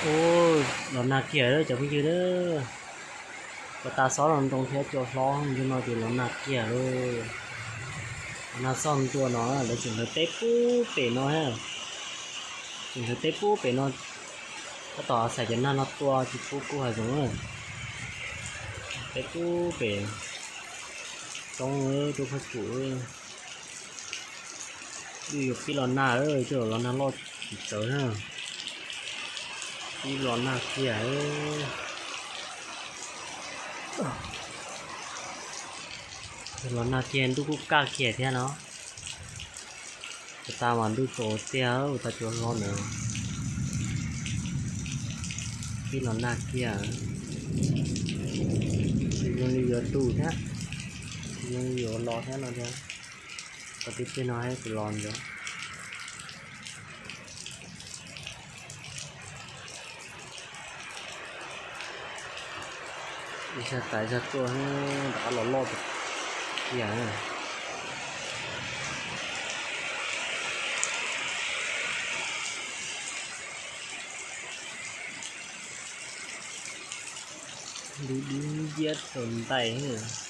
Ub, los nag kiag lawm cov phooj ywg a. Ua tas xob los ntoo thiab cua hlob zoo no ces los nag kiag lawm. Los nag xob ntua no lawv tseem hlawv teb pub pem no, tseem hlawv teb pub pem no. Tab tom xaiv cov nag no tua tsis pub kub hav zoov. Teb pub pem roob, roob phab tsum. Wb yuav pib los nag, coj los nag loj tsis txawv na. Pib los nag kiag. Los nag kiag ntuj kuj kaj kiag thiab no. Ua tas mas ntuj tsaus tiag, ua tas cua hlob ntawd. Pib los nag kiag. Tsis zoo li yuav tu thiab, tsis zoo li yuav los thiab no thiab. Qhov tiag tiag no hais tias los ntawd. Ib zaj tas ib zaj tuaj, rov qab los loj tiag tiag. Dub dub nciab rau ntais.